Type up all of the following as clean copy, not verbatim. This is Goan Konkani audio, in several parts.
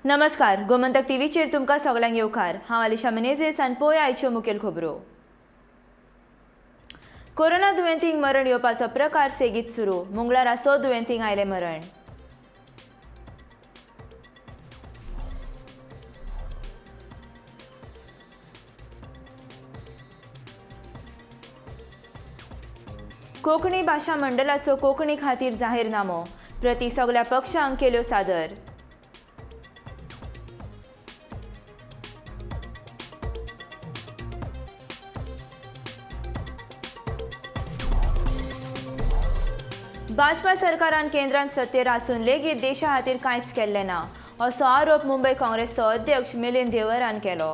नमस्कार, गोमंतक टीव्हीचेर तुमकां सगल्यांक येवकार. हांव आलिशा मिनेझीस आनी पळोवया आयच्यो मुखेल खबरो. कोरोना दुयेंतींक मरण येवपाचो प्रकार सेगीत सुरू. मंगळारा 6 दुयेंतींक आयलें मरण. कोंकणी भाशा मंडळाचो कोंकणी खातीर जाहीरनामो प्रती सगल्या पक्षांक केल्यो सादर. भाजपा सरकारान केंद्रांत सत्तेर आसून लेगीत देशा खातीर कांयच केल्लें ना असो आरोप मुंबय काँग्रेसचो अध्यक्ष मिलिंद देवरान केलो.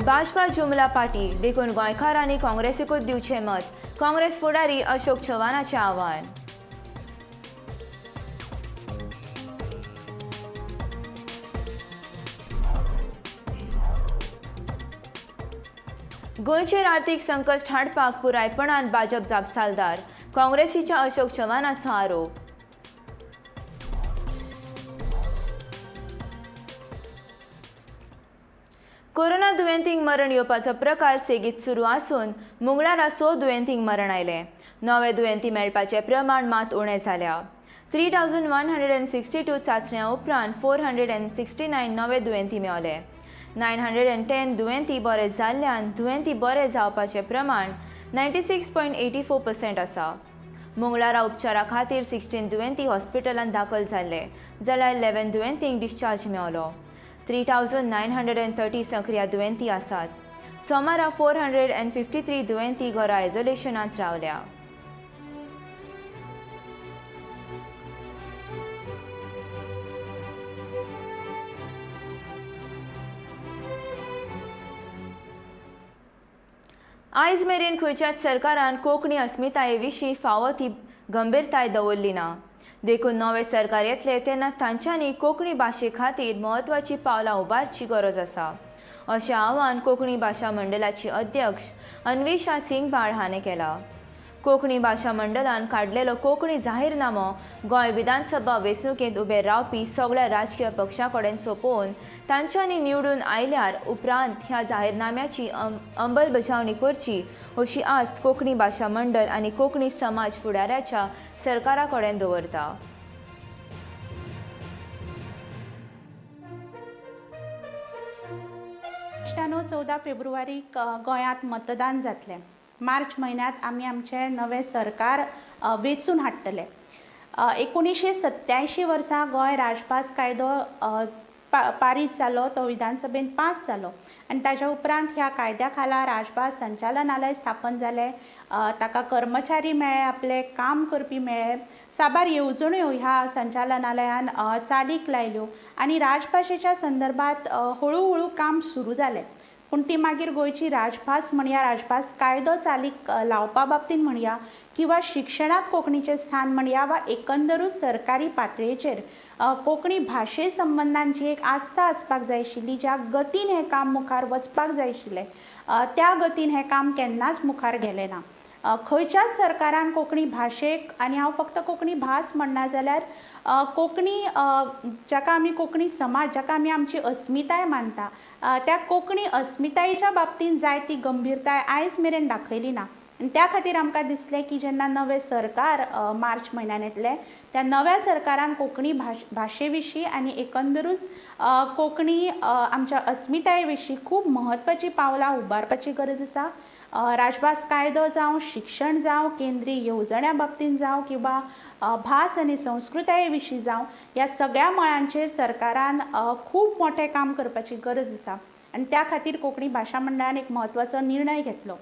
भाजपा जुमला पार्टी देखून गोंयकारांनी काँग्रेसीकूच दिवचें मत, काँग्रेस फुडारी अशोक चव्हाणाचें आव्हान. गोंयचेर आर्थीक संकश्ट हाडपाक पुरायपणान भाजप जापसालदार, काँग्रेसीच्या अशोक चव्हाणाचो आरोप. कोरोना दुयेंतींक मरण येवपाचो प्रकार सेगीत सुरू आसून मंगळारा 6 दुयेंतींक मरण आयलें. नवे दुयेंती मेळपाचें प्रमाण मात उणें जाल्या. 3162 चांचण्या उपरांत 469 नवे दुयेंती मेवले. 910 दुयेंती बरे जाल्ल्यान दुयेंती बरे जावपाचें प्रमाण 96.84% आसा. मंगळारा उपचारा खातीर 16 दुयेंती हॉस्पिटलांत दाखल जाल्ले जाल्यार 11 दुयेंतींक डिस्चार्ज मेवलो. 3930 सक्रिय दुयेंती आसात. सोमारा 453 दुयेंती घरा आयसोलेशनांत रावल्या. आयज मेरेन खंयच्याच सरकारान कोंकणी अस्मिताये विशीं फावो ती गंभीरताय दवरली ना. देखून नवें सरकार येतलें तेन्ना तांच्यांनी कोंकणी भाशे खातीर म्हत्वाचीं पावलां उबारची गरज आसा अशें आव्हान कोंकणी भाशा मंडळाची अध्यक्ष अन्वेषा सिंगबाळ हाणें केलां. कोंकणी भाशा मंडळान काडलेलो कोंकणी जाहीरनामो गोंय विधानसभा वेंचणुकेंत उबे रावपी सगळ्या राजकीय पक्षां कडेन सोंपोवन तांच्यांनी निवडून आयल्यार उपरांत ह्या जाहीरनाम्याची अंमलबजावणी करची अशी आस्त कोंकणी भाशा मंडळ आनी कोंकणी समाज फुडाऱ्याच्या सरकारा कडेन दवरता. 14 फेब्रुवारीक गोंयांत मतदान जातलें. मार्च म्हयन्यांत आमी आमचें नवें सरकार वेंचून हाडटले. 1987 वर्सा गोंय राजभास कायदो पारीत जालो, तो विधानसभेन पास जालो आनी ताच्या उपरांत ह्या कायद्या खाला राजभास संचालनालय स्थापन जालें. ताका कर्मचारी मेळ्ळे, आपले काम करपी मेळ्ळे, साबार येवजण्यो ह्या संचालनालयान चालीक लायल्यो आनी राजभाशेच्या संदर्भात हळू हळू काम सुरू जालें. पूण ती मागीर गोंयची राजभास म्हणया, राजभास कायदो चालीक लावपा बाबतींत म्हणया किंवा शिक्षणांत कोंकणीचें स्थान म्हणया वा एकंदरूच सरकारी पातळेचेर कोंकणी भाशे संबंदान जी एक आस्था आसपाक जाय आशिल्ली, ज्या गतीन हें काम मुखार वचपाक जाय आशिल्लें त्या गतीन हें काम केन्नाच मुखार गेलें ना. खंयच्याच सरकारान कोंकणी भाशेक, आनी हांव फक्त कोंकणी भास म्हणना जाल्यार कोंकणी जाका आमी कोंकणी समाज, जाका आमी आमची अस्मिताय मानता, त्या कोंकणी अस्मितायेच्या बाबतींत जाय ती गंभीरताय आयज मेरेन दाखयली ना. आनी त्या खातीर आमकां दिसलें की जेन्ना नवें सरकार मार्च म्हयन्यान येतलें त्या नव्या सरकारान कोंकणी भाशे विशीं आनी एकंदरूच कोंकणी आमच्या अस्मिताये विशीं खूब म्हत्वाचीं पावलां उबारपाची गरज आसा. राजभास कायदो जावं, शिक्षण जावं, केंद्रीय येवजण्या बाबतींत जावं किंवा भास आनी संस्कृताये विशीं जावं, ह्या सगळ्या मळांचेर सरकारान खूब मोठें काम करपाची गरज आसा आनी त्या खातीर कोंकणी भाशा मंडळान एक म्हत्वाचो निर्णय घेतलो.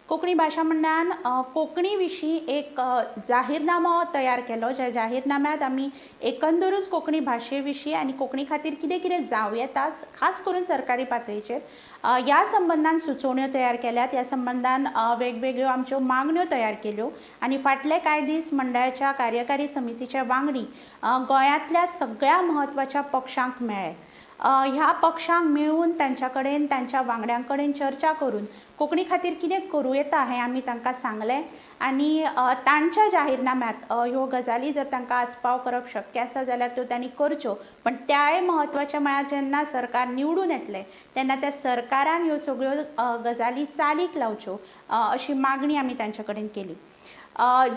कोंकणी भाशा मंडळान कोंकणी विशीं एक जाहीरनामो तयार केलो, ज्या जाहीरनाम्यांत आमी एकंदरूच कोंकणी भाशे विशीं आनी कोंकणी खातीर कितें कितें जावं येता, खास करून सरकारी पातळेचेर ह्या संबंदान सुचोवण्यो तयार केल्यात. ह्या संबंदान वेगवेगळ्यो आमच्यो मागण्यो तयार केल्यो आनी फाटले कांय दीस मंडळाच्या कार्यकारी समितीचे वांगडी गोंयांतल्या सगळ्या म्हत्वाच्या पक्षांक मेळ्ळे. ह्या पक्षांक मेळून तांच्या कडेन, तांच्या वांगड्यां कडेन चर्चा करून कोंकणी खातीर कितें करूं येता हें आमी तांकां सांगलें आनी तांच्या जाहीरनाम्यांत ह्यो गजाली जर तांकां आस्पाव करप शक्य आसा जाल्यार त्यो तांणी करच्यो. पण त्याय म्हत्वाचें म्हळ्यार जेन्ना सरकार निवडून येतलें तेन्ना त्या सरकारान ह्यो सगळ्यो गजाली चालीक लावच्यो अशी मागणी आमी तांचे कडेन केली.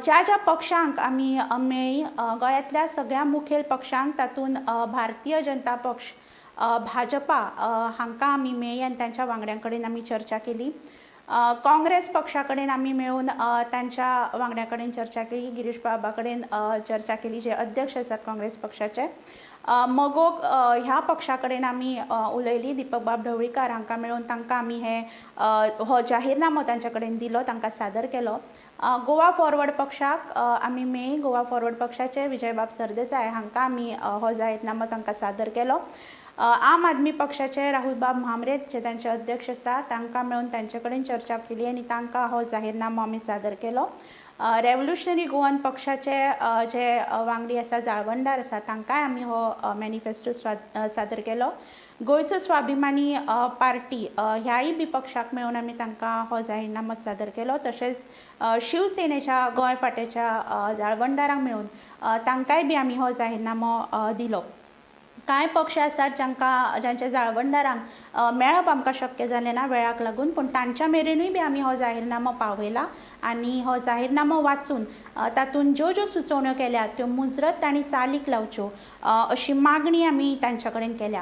ज्या ज्या पक्षांक आमी मेळ्ळी, गोंयांतल्या सगळ्या मुखेल पक्षांक, तातूंत भारतीय जनता पक्ष, भाजपा हांकां आमी मेळ्ळी आनी तांच्या वांगड्यां कडेन आमी चर्चा केली. काँग्रेस पक्षा कडेन आमी मेळून तांच्या वांगड्यां कडेन चर्चा केली, गिरीश बाबा कडेन चर्चा केली जे अध्यक्ष आसात काँग्रेस पक्षाचे. मगोग ह्या पक्षा कडेन आमी उलयली, दीपक बाब ढवळीकार हांकां मेळून तांकां आमी हे हो जाहीरनामो तांच्या कडेन दिलो, तांकां सादर केलो. गोवा फॉरवर्ड पक्षाक आमी मेळ्ळी, गोवा फॉरवर्ड पक्षाचे विजयबाब सरदेसाय हांकां आमी हो जाहीरनामो तांकां सादर केलो. आम आदमी पक्षाचे राहुलबाब म्हामरे जे तांचे अध्यक्ष आसा तांकां मेळून तांचे कडेन चर्चा केली आनी तांकां हो जाहीरनामो आमी सादर केलो. रेवोल्युशनरी गोवन पक्षाचे जे वांगडी आसा, जाळवणदार आसा, तांकांय आमी हो मॅनिफेस्टो सादर केलो. गोंयचो स्वाभिमानी पार्टी ह्याय बी पक्षाक मेळून आमी तांकां हो जाहीरनामो सादर केलो. तशेंच शिवसेनेच्या गोंय फांट्याच्या जाळवणदारांक मेळून तांकांय बी आमी हो जाहीरनामो दिलो. कांय पक्ष आसात जांकां जांच्या जाळवणदारांक मेळप आमकां शक्य जालें ना वेळाक लागून, पूण तांच्या मेरेनूय बी आमी हो जाहीरनामो पावयला आनी हो जाहीरनामो वाचून तातूंत ज्यो ज्यो सुचोवण्यो केल्यात त्यो मुजरत तांणी चालीक लावच्यो अशी मागणी आमी तांच्या कडेन केल्या.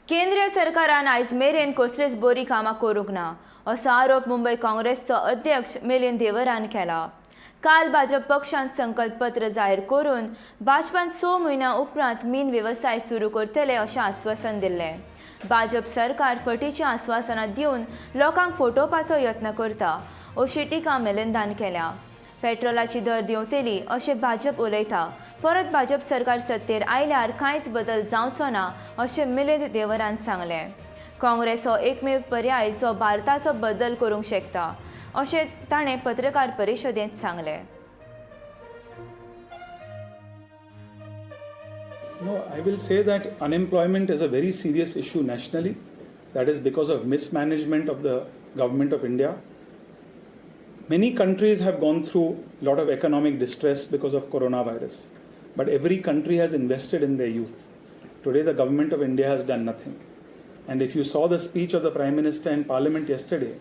केंद्रीय सरकारान आयज मेरेन कसलीच बरी कामां करूंक ना असो आरोप मुंबय काँग्रेसचो अध्यक्ष मिलिंद देवरान केला. काल भाजप पक्षान संकल्पपत्र जाहीर करून भाजपान 6 म्हयन्यां उपरांत मीन वेवसाय सुरू करतले अशें आस्वासन दिल्लें. भाजप सरकार फटीचीं आस्वासनां दिवन लोकांक फटोवपाचो यत्न करता अशी टिका मिलिंदान केल्या. पेट्रोलाची दर देंवतली अशें भाजप उलयता, परत भाजप सरकार सत्तेर आयल्यार कांयच बदल जावचो ना अशें मिलिंद देवरान सांगलें. काँग्रेस हो एकमेव पर्याय जो भारताचो बदल करूंक शकता अशें ताणें पत्रकार परिशदेंत सांगलें. No, I will say that unemployment is a very serious issue nationally. That is because of mismanagement of the government of India. Many countries have gone through a lot of economic distress because of coronavirus, but every country has invested in their youth. Today, the government of India has done nothing. And if you saw the speech of the Prime Minister in Parliament yesterday,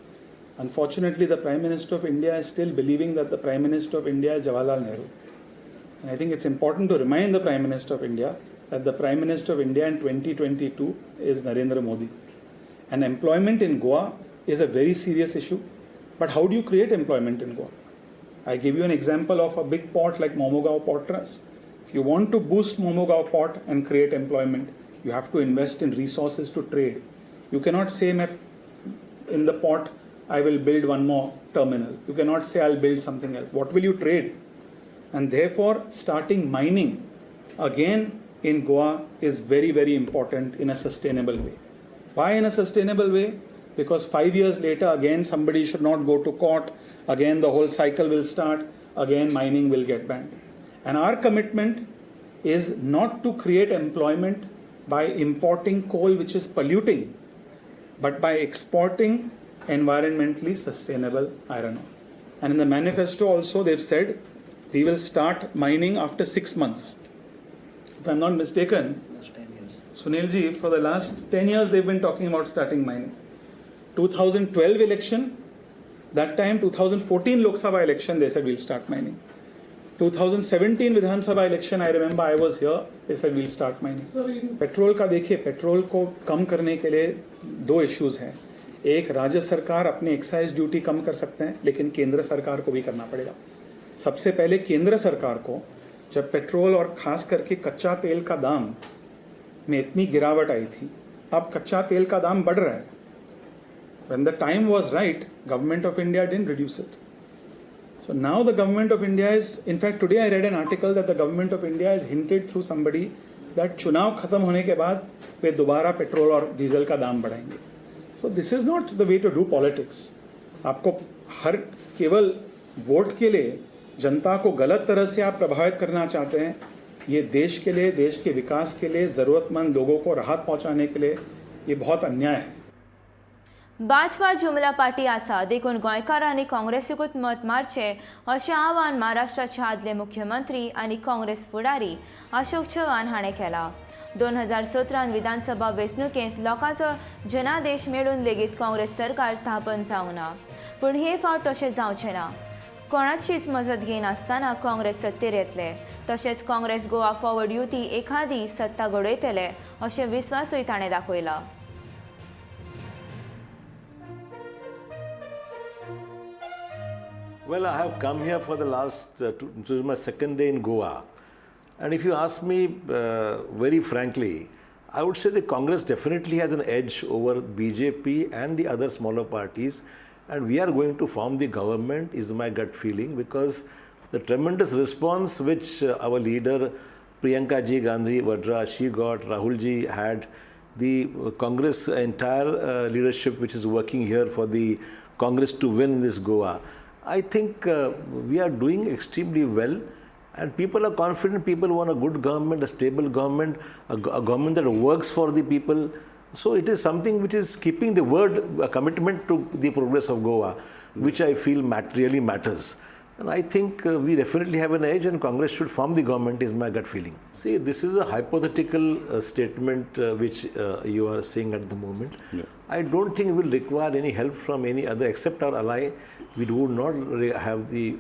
unfortunately, the Prime Minister of India is still believing that the Prime Minister of India is Jawaharlal Nehru. And I think it's important to remind the Prime Minister of India that the Prime Minister of India in 2022 is Narendra Modi. And employment in Goa is a very serious issue. But how do you create employment in Goa? I give you an example of a big port like Mormugao Port Trust. If you want to boost Mormugao Port and create employment, you have to invest in resources to trade. You cannot say in the port, I will build one more terminal. You cannot say I'll build something else. What will you trade? And therefore, starting mining again in Goa is very, very important in a sustainable way. Why in a sustainable way? Because 5 years later, again, somebody should not go to court. Again, the whole cycle will start. Again, mining will get banned. And our commitment is not to create employment by importing coal which is polluting, but by exporting environmentally sustainable iron ore. And in the manifesto also, they've said, we will start mining after 6 months. If I'm not mistaken, Sunil ji, for the last 10 years, they've been talking about starting mining. 2012 election, that time 2014 Lok Sabha election, they said we'll start mining. 2017 Vidhan Sabha election, I remember I was here, they said we'll start mining. Petrol का देखिए, पेट्रोल को कम करने के लिए 2 इश्यूज हैं. एक, राज्य सरकार अपनी एक्साइज ड्यूटी कम कर सकते हैं, लेकिन केंद्र सरकार को भी करना पड़ेगा. सबसे पहले केंद्र सरकार को, जब पेट्रोल और खास करके कच्चा तेल का दाम में इतनी गिरावट आई थी, अब कच्चा तेल का दाम बढ़ रहा है. When the time was right, government of India didn't reduce it. So now the government of India is, in fact today I read an article that the government of India has hinted through somebody that चुनाव खत्म होने के बाद वे दोबारा पेट्रोल और डीजल का दाम बढ़ाएंगे. So this is not the way to do politics. आपको हर केवल वोट के लिए जनता को गलत तरह से आप प्रभावित करना चाहते हैं, ये देश के लिए, देश के विकास के लिए, ज़रूरतमंद लोगों को राहत पहुंचाने के लिए ये बहुत अन्याय है। भाजपा जुमला पार्टी आसा देखून गोंयकारांनी काँग्रेसीकूच मत मारचें अशें आवाहन महाराष्ट्राचे आदले मुख्यमंत्री आनी काँग्रेस फुडारी अशोक चव्हाण हाणें केलां। 2017 विधानसभा वेंचणुकेंत लोकांचो जनादेश मेळून लेगीत काँग्रेस सरकार स्थापन जावंक ना, पूण हे फावट तशें जावचें ना। कोणाचीच मजत घेयनासतना काँग्रेस सत्तेर येतले, तशेंच काँग्रेस गोवा फॉरवर्ड युती एखादी सत्ता घडयतले अशें विस्वासूय ताणें दाखयला। Well, I have come here for the last, this is my second day in Goa. And if you ask me very frankly, I would say the Congress definitely has an edge over BJP and the other smaller parties. And we are going to form the government is my gut feeling, because the tremendous response which our leader Priyanka ji Gandhi Vadra, she got, Rahul ji had, the Congress entire leadership which is working here for the Congress to win in this Goa. I think we are doing extremely well, and people are confident. People want a good government, a stable government, a government that works for the people. So it is something which is keeping the word, a commitment to the progress of Goa, which I feel really matters. And I think we definitely have an edge, and Congress should form the government is my gut feeling. See, this is a hypothetical statement which you are saying at the moment. Yeah. I don't think we will require any help from any other except our ally. We would not have the,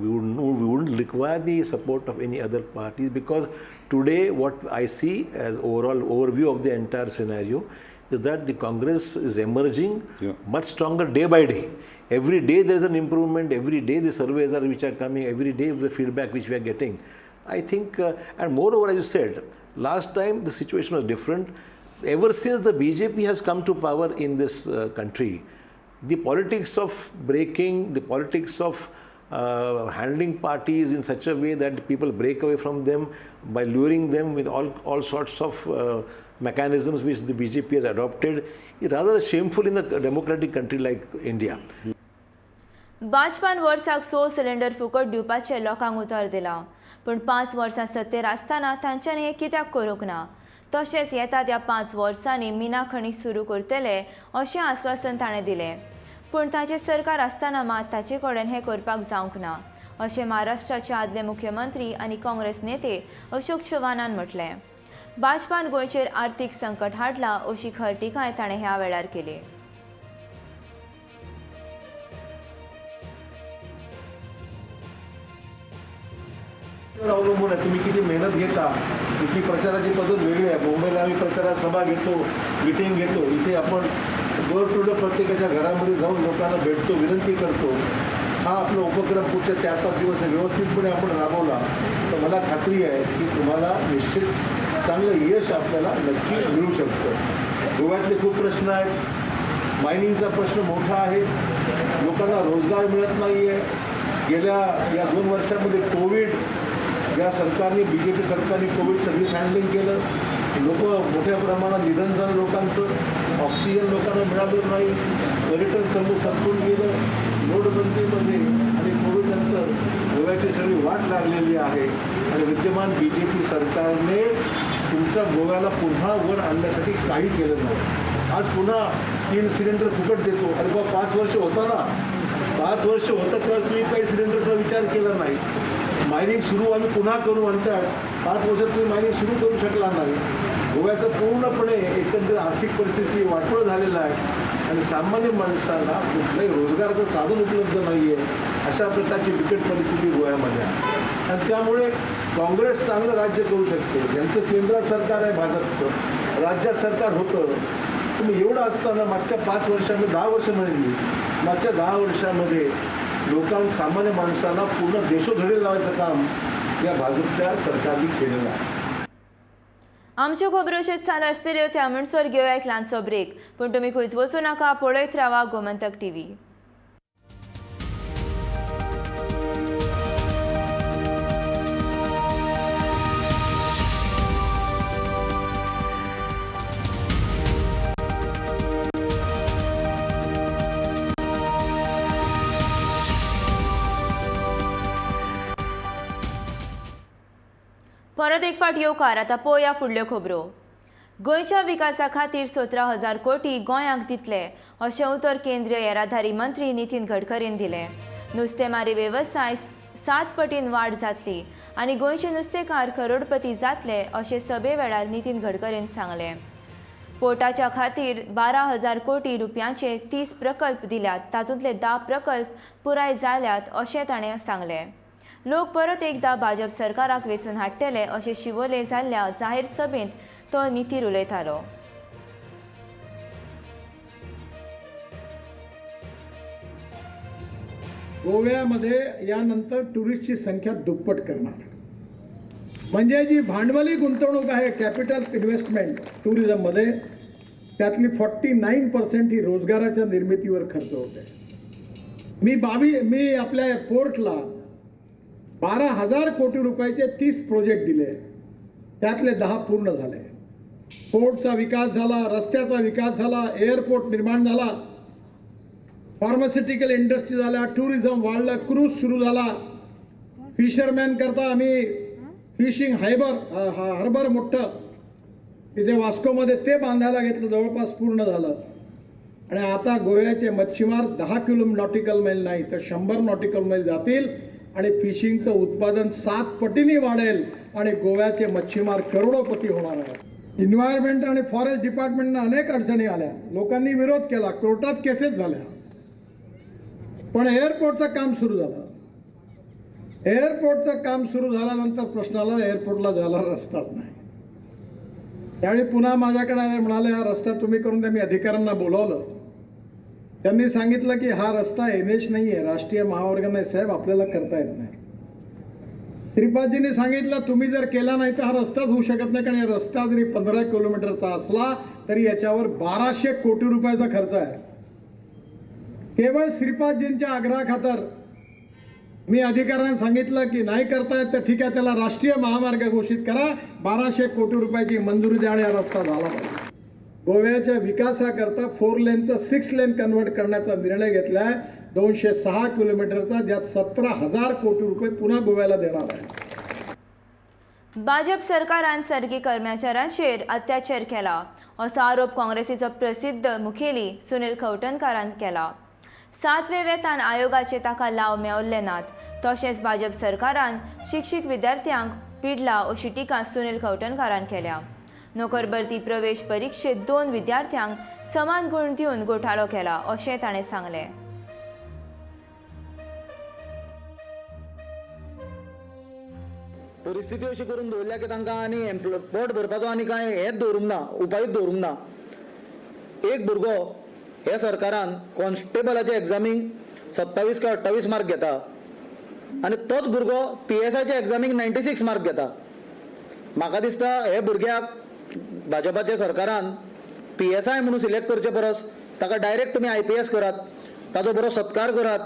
we wouldn't require the support of any other parties, because today what I see as overall overview of the entire scenario is that the Congress is emerging much stronger day by day. Every day there is an improvement, every day the surveys are which are coming, every day the feedback which we are getting. I think, and moreover, as you said, last time the situation was different. Ever since the BJP has come to power in this country, the politics of breaking, the politics of handling parties in such a way that people break away from them by luring them with all sorts of mechanisms which the BJP has adopted is rather shameful in a democratic country like India. भाजपान वर्साक 100 सिलिंडर फुकट दिवपाचें लोकांक उतर दिलां, पूण 5 वर्सां सत्तेर आसतना तांच्यांनी हें कित्याक करूंक ना? तशेंच येता त्या 5 वर्सांनी मिना खणी सुरू करतले अशें आस्वासन ताणें दिलें, पूण ताचें सरकार आसतना मात ताचे कडेन हें करपाक जावंक ना अशें महाराष्ट्राचे आदले मुख्यमंत्री आनी काँग्रेस नेते अशोक चव्हाणान म्हटलें। भाजपान गोंयचेर आर्थीक संकट हाडलां अशी खर टिकाय ताणें ह्या वेळार केली। अवलंबून आहे, तुम्ही किती मेहनत घेता, इथली प्रचाराची पद्धत वेगळी आहे। मुंबईला आम्ही प्रचारात सभा घेतो, मिटिंग घेतो, इथे आपण डोर टू डोर प्रत्येकाच्या घरामध्ये जाऊन लोकांना भेटतो, विनंती करतो। हा आपला उपक्रम पुढच्या 4-5 दिवस व्यवस्थितपणे आपण राबवला तर मला खात्री आहे की तुम्हाला निश्चित चांगलं यश आपल्याला नक्की मिळू शकतं। गोव्यातले खूप प्रश्न आहेत, मायनिंगचा प्रश्न मोठा आहे, लोकांना रोजगार मिळत नाही आहे। गेल्या या 2 वर्षामध्ये कोविड या सरकारने, बी जे पी सरकारने कोविड सर्व्हिस हँडलिंग केलं, लोक मोठ्या प्रमाणात निधन झालं लोकांचं, ऑक्सिजन लोकांना मिळालं नाही, पर्यटन समूह संपून गेलं, नोटबंदीमध्ये आणि कोविडनंतर गोव्याची सगळी वाट लागलेली आहे आणि विद्यमान बी जे पी सरकारने तुमच्या गोव्याला पुन्हा वर आणण्यासाठी काही केलं नाही। आज पुन्हा 3 सिलेंडर फुकट देतो, अरे बा 5 वर्ष होता ना, 5 वर्ष होता तेव्हा तुम्ही काही सिलेंडरचा विचार केला नाही। मायनिंग सुरू आम्ही पुन्हा करू म्हणतात, 5 वर्षात तुम्ही मायनिंग सुरू करू शकला नाही। गोव्याचं पूर्णपणे एकंदर आर्थिक परिस्थिती वाटोळ झालेलं आहे आणि सामान्य माणसाला कुठलंही रोजगाराचं साधन उपलब्ध नाही आहे, अशा प्रकारची बिकट परिस्थिती गोव्यामध्ये आहे। आणि त्यामुळे काँग्रेस चांगलं राज्य करू शकते, ज्यांचं केंद्रात सरकार आहे भाजपचं, राज्यात सरकार होतं। तुम्ही एवढं असताना मागच्या 5 वर्षामध्ये, 10 वर्ष म्हणली, मागच्या 10 वर्षामध्ये लोकां सामान्य माणसाला पूर्ण देशोधडी लावायचं काम या भाजपच्या सरकारने केलेलं आहे। आमच्यो खबरो अशेंच चालू आसतल्यो, त्या म्हणसर घेवया एक ल्हानसो ब्रेक, पूण तुमी खंयच वचूं नाका, पळयत रावा गोमंतक टीव्ही। परत एक फावट येवकार. आतां पळोवया फुडल्यो खबरो. गोंयच्या विकासा खातीर 17,000 कोटी गोंयांक दितले अशें उतर केंद्रीय येरादारी मंत्री नितीन गडकरीन दिलें. नुस्तेमारी वेवसाय 7 पटीन वाड जातली आनी गोंयचे नुस्तेकार करोडपती जातले अशें सभे वेळार नितीन गडकरीन सांगलें. पोर्टाच्या खातीर 12,000 कोटी रुपयांचे 30 प्रकल्प दिल्यात, तातूंतले 10 प्रकल्प पुराय जाल्यात अशें ताणें सांगलें. लोक परत एकदा भाजप सरकाराक वेंचून हाडटले अशें शिवोले जाल्ल्या जाहीर सभेंत तो नितीर उलयतालो. गोव्यामध्ये यानंतर टुरिस्टची संख्या दुप्पट करणार, म्हणजे जी भांडवली गुंतवणूक आहे कॅपिटल इन्व्हेस्टमेंट टुरिझममध्ये त्यातली 49% ही रोजगाराच्या निर्मितीवर खर्च होते. मी आपल्या पोर्टला 12,000 कोटी रुपयाचे 30 प्रोजेक्ट दिले, त्यातले 10 पूर्ण झाले. पोर्टचा विकास झाला, रस्त्याचा विकास झाला, एअरपोर्ट निर्माण झाला, फार्मास्युटिकल इंडस्ट्री झाल्या, टुरिझम वाढलं, क्रूज सुरू झाला, फिशरमॅन करता आम्ही फिशिंग हार्बर मोठं तिथे वास्कोमध्ये ते बांधायला घेतलं, जवळपास पूर्ण झालं. आणि आता गोव्याचे मच्छीमार 10 किलो नॉटिकल मैल नाही तर 100 नॉटिकल मैल जातील आणि फिशिंगचं उत्पादन 7 पटीने वाढेल आणि गोव्याचे मच्छीमार करोडोपती होणार आहेत. इन्व्हायरमेंट आणि फॉरेस्ट डिपार्टमेंटनं अनेक अडचणी आल्या, लोकांनी विरोध केला, कोर्टात केसेस झाल्या, पण एअरपोर्टचं काम सुरू झालं. एअरपोर्टचं काम सुरू झाल्यानंतर प्रश्नाला एअरपोर्टला जायला रस्ताच नाही. त्यावेळी पुन्हा माझ्याकडे आले, म्हणाले हा रस्ता तुम्ही करून द्या. मी अधिकाऱ्यांना बोलावलं, त्यांनी सांगितलं की हा रस्ता NH नाही आहे, राष्ट्रीय महामार्ग नाही साहेब, आपल्याला करता येत नाही. श्रीपादजींनी सांगितलं तुम्ही जर केला नाही तर हा रस्ताच होऊ शकत नाही, कारण हा रस्ता जरी 15 किलोमीटरचा असला तरी याच्यावर 1200 कोटी रुपयाचा खर्च आहे. केवळ श्रीपादजींच्या आग्रहाखातर मी अधिकाऱ्यांना सांगितलं की नाही करतायत तर ठीक आहे, त्याला राष्ट्रीय महामार्ग घोषित करा, 1200 कोटी रुपयाची मंजुरी द्या आणि हा रस्ता झाला पाहिजे. गोव्याच्या विकासाकरता 4 लेनचं 6 लेन कन्व्हर्ट करण्याचा निर्णय घेतला आहे, 206 किलोमीटरचा, ज्यात 17,000 कोटी रुपये पुन्हा गोव्याला देणार आहे. भाजप सरकारान सर्गी कर्मचाऱ्यांचेर अत्याचार केला असो आरोप काँग्रेसीचो प्रसिद्ध मुखेली सुनील खवटणकारान केला. 7वे वेतन आयोगाचे ताका लाव मेवल्ले नात, तशेंच भाजप सरकारान शिक्षीक विद्यार्थ्यांक पिडला अशी टिका सुनील खवटणकारान केल्या. नोकर भरती प्रवेश परिक्षेत 2 विद्यार्थ्यांक समान गुण दिवन घोटाळो केला अशें ताणें सांगलें. परिस्थिती अशी करून दवरल्या की तांकां आनी पोट भरपाचो आनी कांय हेच दवरूंक ना, उपायूच दवरूंक ना. एक भुरगो हे सरकारान कॉन्स्टेबलाच्या एग्जामीक 27 काय 28 मार्क घेता आनी तोच भुरगो PSIच्या एग्जामीक 96 मार्क घेता. म्हाका दिसता हे भुरग्याक भाजपाच्या सरकारान PSI म्हणून सिलेक्ट करचे परस ताका डायरेक्ट तुमी IPS करात, ताजो बरो सत्कार करात,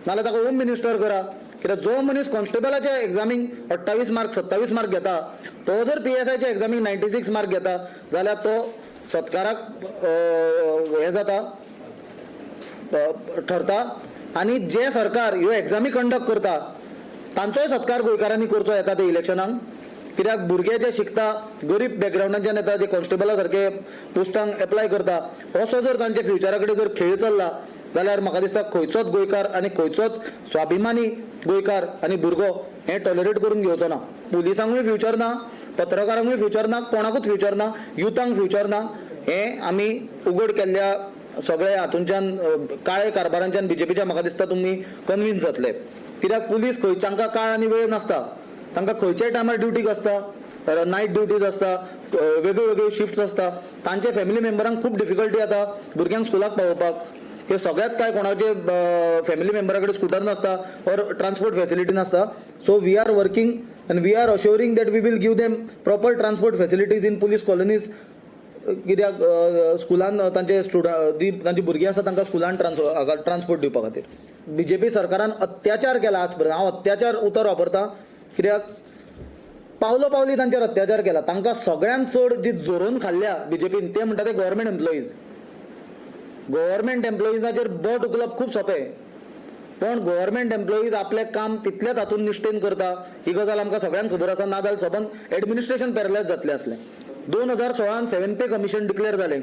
नाल्यार ताका होम मिनिस्टर करा. कित्याक जो मनीस कॉन्स्टेबलाच्या एग्जामीक 28 मार्क 27 मार्क घेता तो जर PSIच्या एग्जामीक 96 मार्क घेता जाल्यार तो सत्काराक हें जाता, ठरता. आनी जे सरकार ह्यो एग्जामी कंडक्ट करता तांचोय सत्कार गोंयकारांनी करचो येता ते इलेक्शनाक. कित्याक भुरगे जे शिकता गरीब बॅकग्रावंडांच्यान येता, जे कॉन्स्टेबला सारके पोस्टांक एप्लाय करता, असो जर तांच्या फ्युचरा कडेन जर खेळ चल्ला जाल्यार म्हाका दिसता खंयचोच गोंयकार आनी खंयचोच स्वाभिमानी गोंयकार आनी भुरगो हें टॉलरेट करून घेवचो ना. पुलिसांकूय फ्युचर ना, पत्रकारांकूय फ्युचर ना, कोणाकूच फ्युचर ना, युथांक फ्युचर ना. हें आमी उगड केल्ल्या सगळे हातूंच्यान काळे कारभारांच्यान बीजेपीच्या म्हाका दिसता तुमी कन्विन्स जातले. कित्याक पुलीस खंय तांकां काळ आनी वेळ नासता, तांकां खंयच्याय टायमार ड्युटीक आसता, नायट ड्युटीज आसता, वेगळ्यो वेगळ्यो शिफ्ट्स आसता. तांचे फॅमिली मेंबरांक खूब डिफिकल्टी जाता भुरग्यांक स्कुलाक पावोवपाक. की सगळ्यात काय कोणाचे फॅमिली मेंबरा कडेन स्कूटर नासता ऑर ट्रान्सपोर्ट फॅसिलिटी नासता. So we are working and we are assuring that we will give them proper transport facilities in police colonies. कित्याक स्कुलान तांचे स्टुडंट जी तांची भुरगीं आसा तांकां स्कुलान ट्रान्सपोर्ट दिवपा खातीर बीजेपी सरकारान अत्याचार केला. आज पर्यंत हांव अत्याचार उतर वापरता कित्याक पावलो पावली तांचेर अत्याचार केला. तांकां सगळ्यांत चड जी झरोवन खाल्ल्या बीजेपीन ते म्हणटा ते गव्हर्मेंट एम्प्लॉईज. गव्हर्मेंट एम्प्लॉईजाचेर बोट उखलप खूब सोंपें, पण गव्हर्मेंट एम्प्लॉईज आपलें काम तितल्याच हातून निश्ठेन करता ही गजाल आमकां सगळ्यांक खबर आसा. नाजाल्यार सबंद एडमिनिस्ट्रेशन पॅरलायज जातलें आसलें. 2016 सेवन पे कमिशन डिक्लेअर जालें.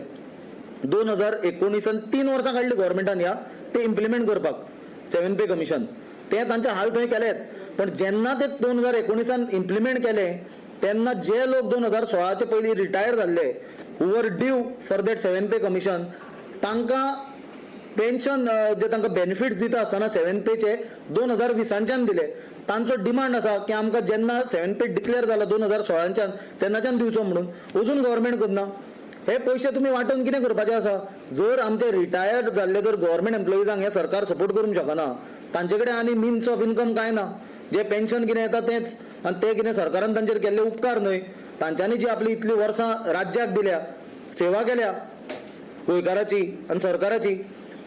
2019 3 वर्सां काडली गव्हर्मेंटान ह्या ते इम्प्लिमेंट करपाक सेवन पे कमिशन. ते तांचे हाल थंय केलेच, पण जेन्ना ते 2019 इम्प्लिमेंट केले तेन्ना जे लोक 2016 पयलीं रिटायर जाल्ले who were due for that seven pay commission तांकां पेन्शन जे तांकां बेनिफिट्स दिता आसतना सेवन पेचे 2020 दिले. तांचो डिमांड आसा की आमकां जेन्ना सेवन पे डिक्लेअर जाला 2016 तेन्नाच्यान दिवचो म्हणून. अजून गव्हर्मेंट करना. हे पयशे तुमी वांटून कितें करपाचें आसा? जर आमचे रिटायर्ड जाल्ले जर गव्हर्मेंट एम्प्लॉइजांक हें सरकार सपोर्ट करूंक शकना, तांचे कडेन आनी मिन्स ऑफ इन्कम कांय ना, जे पेन्शन कितें येता तेंच, आनी ते कितें सरकारान तांचेर केल्ले उपकार न्हय. तांच्यांनी जी आपली इतली वर्सां राज्याक दिल्या, सेवा केल्या गोंयकाराची आनी सरकाराची,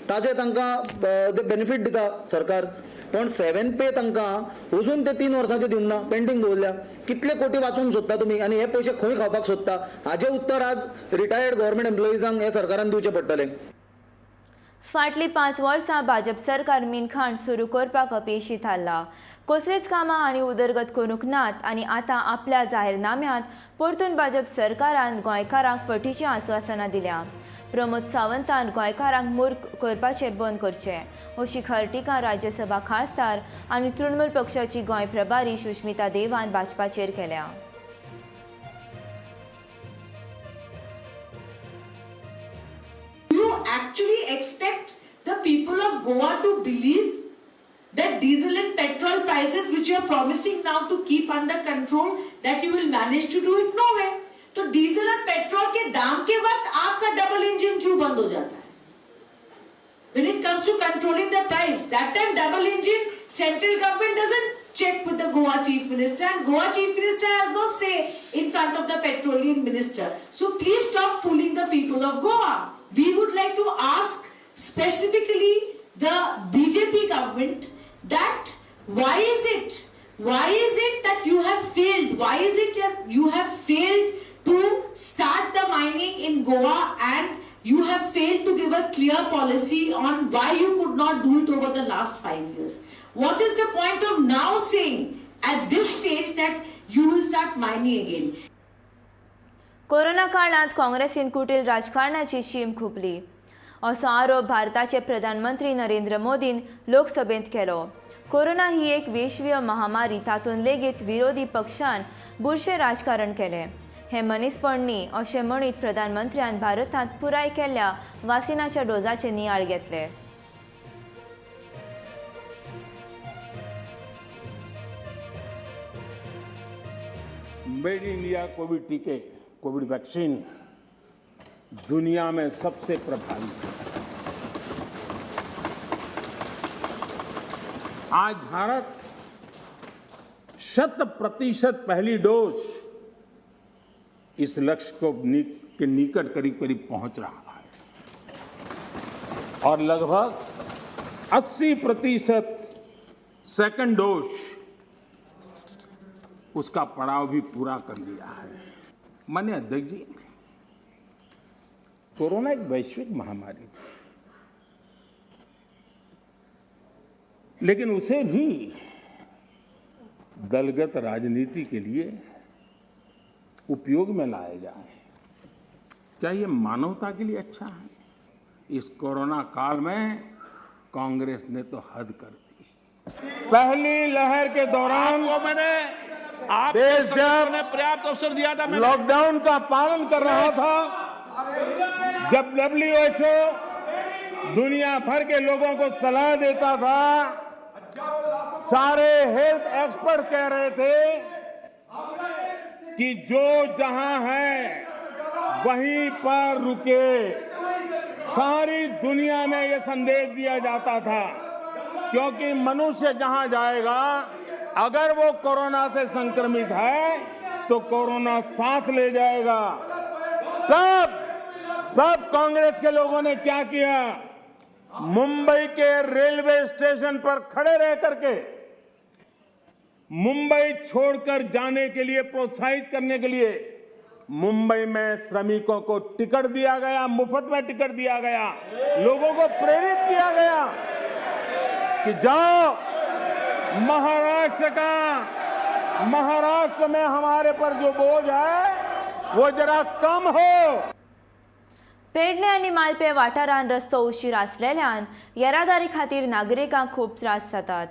ताजे तांकां ते बेनिफीट दिता सरकार. पण सेवन पे तांकां अजून ते 3 वर्सांचे दिवंक ना, पेंडींग दवरल्या. कितले कोटी वाचूंक सोदता तुमी आनी हे पयशे खंय खावपाक सोदता हाजें उत्तर आज रिटायर्ड गव्हर्मेंट एम्प्लॉइजांक हे सरकारान दिवचें पडटलें. फाटलीं 5 वर्सां भाजप सरकार मिनखाण सुरू करपाक अपेशी थारला. कसलीच कामां आनी उदरगत करूंक नात आनी आतां आपल्या जाहीरनाम्यांत परतून भाजप सरकारान गोंयकारांक फटीचीं आस्वासनां दिल्या. प्रमोद सावंतान गोंयकारांक मूर्ख करपाचें बंद करचें अशी खर टिका राज्यसभा खासदार आनी तृणमूल पक्षाची गोंय प्रभारी सुष्मिता देवान भाजपाचेर केल्या. You actually expect the people of Goa to believe that diesel and petrol prices, which you are promising now to keep under control, that you will manage to do it? No way. तो डीजल और पेट्रोल के दाम के वक्त आपका डबल इंजन क्यों बंद हो जाता है? When it comes to controlling the price, that time double engine, central government doesn't check with the Goa chief minister, and Goa chief minister has no say in front of the petroleum minister. So please stop fooling the people of Goa. We would like to ask specifically the BJP government that why is it that you have failed? Why is it that you have failed to start the mining in Goa, and you have failed to give a clear policy on why you could not do it over the last 5 years? What is the point of now saying at this stage that you will start mining again? Corona काळांत काँग्रेसीन कुटील राजकारणाची शीम खुपली असो आरोप भारताचे प्रधानमंत्री नरेंद्र मोदीन लोकसभेंत केलो. कोरोना ही एक वैश्वीय महामारी, तातूंत लेगीत विरोधी पक्षान बुरशें राजकारण केलें. हें मनीसपण न्ही अशें म्हणीत प्रधानमंत्र्यान भारतांत पुराय केल्ल्या वासिनाच्या डोजाचे नियाळ घेतले. मेड इन इंडिया कोविड टीके, कोविड वैक्सीन दुनिया में सबसे प्रभावी है। आज भारत 100% पहली डोज इस लक्ष्य को के निकट करीब करीब पहुंच रहा है और लगभग 80% सेकंड डोज उसका पड़ाव भी पूरा कर लिया है। माननीय अध्यक्ष जी, कोरोना एक वैश्विक महामारी थी, लेकिन उसे भी दलगत राजनीति के लिए उपयोग में लाया जाए, क्या ये मानवता के लिए अच्छा है? इस कोरोना काल में कांग्रेस ने तो हद कर दी। पहली लहर के दौरान मैंने देश जब ने पर्याप्त अवसर दिया था, लॉकडाउन का पालन कर रहा था, जब WHO दुनिया भर के लोगों को सलाह देता था, सारे हेल्थ एक्सपर्ट कह रहे थे कि जो जहां है वहीं पर रुके। सारी दुनिया में ये संदेश दिया जाता था, क्योंकि मनुष्य जहां जाएगा अगर वो कोरोना से संक्रमित है तो कोरोना साथ ले जाएगा। तब कांग्रेस के लोगों ने क्या किया, मुंबई के रेलवे स्टेशन पर खड़े रह करके मुंबई छोड़कर जाने के लिए प्रोत्साहित करने के लिए मुंबई में श्रमिकों को टिकट दिया गया, मुफ्त में टिकट दिया गया, लोगों को प्रेरित किया गया। कि जाओ महाराष्ट्र का, महाराष्ट्र में हमारे पर जो बोझ है वो जरा कम हो। पेडणे आनी मालपे वाठारांत रस्तो उशीर आसलेल्यान येरादारी खातीर नागरिकांक खूब त्रास जातात।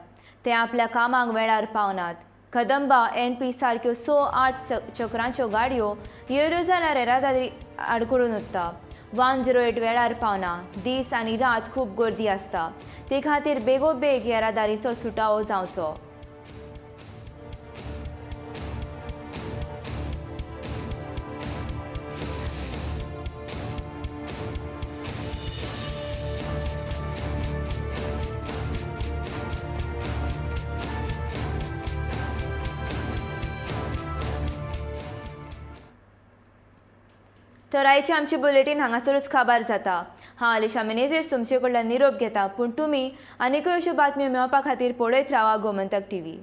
ते आपल्या कामाक वेळार पावनात। कदंबा एनपी सारक्यो 6-8 चक्रांच्यो गाडयो येयल्यो जाल्यार येरादारी आडखळून उरता। 108 वेळार पावना। दीस आनी रात खूब गर्दी आसता। ते खातीर बेगोबेग येरादारीचो सुटावो जावचो। तर आयची आमची बुलेटीन हांगासरूच काबार जाता। हांव आलिशा मिनेझीस तुमचे कडल्यान निरोप घेता, पूण तुमी आनीकय अश्यो बातम्यो मेळोवपा खातीर पळयत रावा गोमंतक टीव्ही।